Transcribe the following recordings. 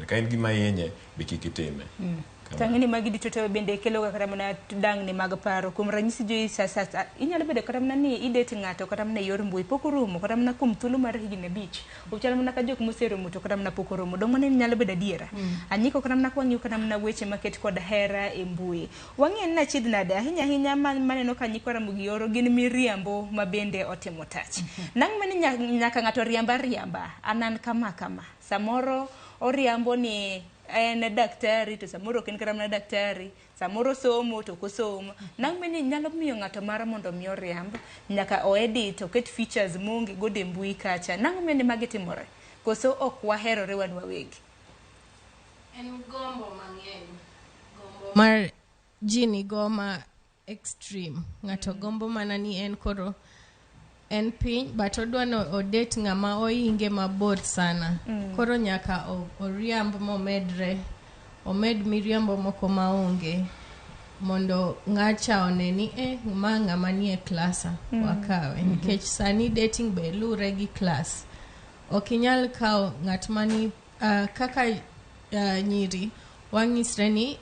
Ka en gima hinye, be kik itime. To ang'e ni magi duto te bende kelo ga kata mana dangni mag paro. Kuom ranyisi jo sa, sa, sa, inyalo bedo kata mana ni idate ng'ato kata mana e yor mbui pok oromo kata mana kuom thuolo mar higni 5. Ochal mana ka jok moseromo to kata mana pok oromo. Dong mano nyalo bedo adiera. Anyiko kata mana kwang'iyo kata mana weche maket kod hera e mbui. Wang'e ni achiedh nade ahinya ahinya maneno ka nyikwa Ramogi oro gin miriambo ma bende otimo tach. Nang' mani nyaka ng'ato riamba riamba an an kama kama. Samoro oriambo ni en daktari to samoro ok en kata mana daktari, samoro osomo to ok osomo. Nang' mani nyalo miyo ng'ato mar mondo mi oriamb, nyaka o edit, oket features moonge godo e mbui kacha. Nang' mani magi timore? Koso ok waherore wan wawegi? En gombo mang'eny. Gombo mar ji nigo ma extreme. Ng'ato gombo mana ni en koro en piny but odwa ni odate ng'ama oinge mabor sana. Koro nyaka oriamb momedre, omed miriambo moko maonge mondo ng'acha one ni ma ng'ama nie klasa wakawe. Nikech sani dating be lure gi class. Ok inyal kawo ng'at mani kaka nyiri wang'isre ni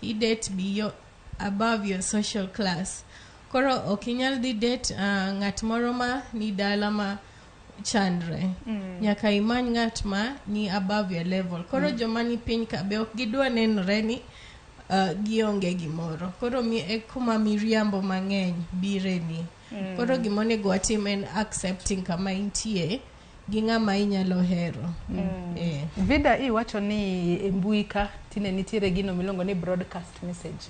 i date beyond above your social class. Koro ok inyal dhi date ng'at moro ma ni dala ma chandre. Nyaka imany ng'at ma ni above your level. Koro joma ni piny ka be ok gidwa nenore ni gionge gimoro. Koro mi, e kuma miriambo mang'eny bire ni. Koro gimonego watim en accepting kama intie gi ng'ama inyalo hero. Vida iwacho ni e mbui ka tinde nitiere gino miluongo ni broadcast message.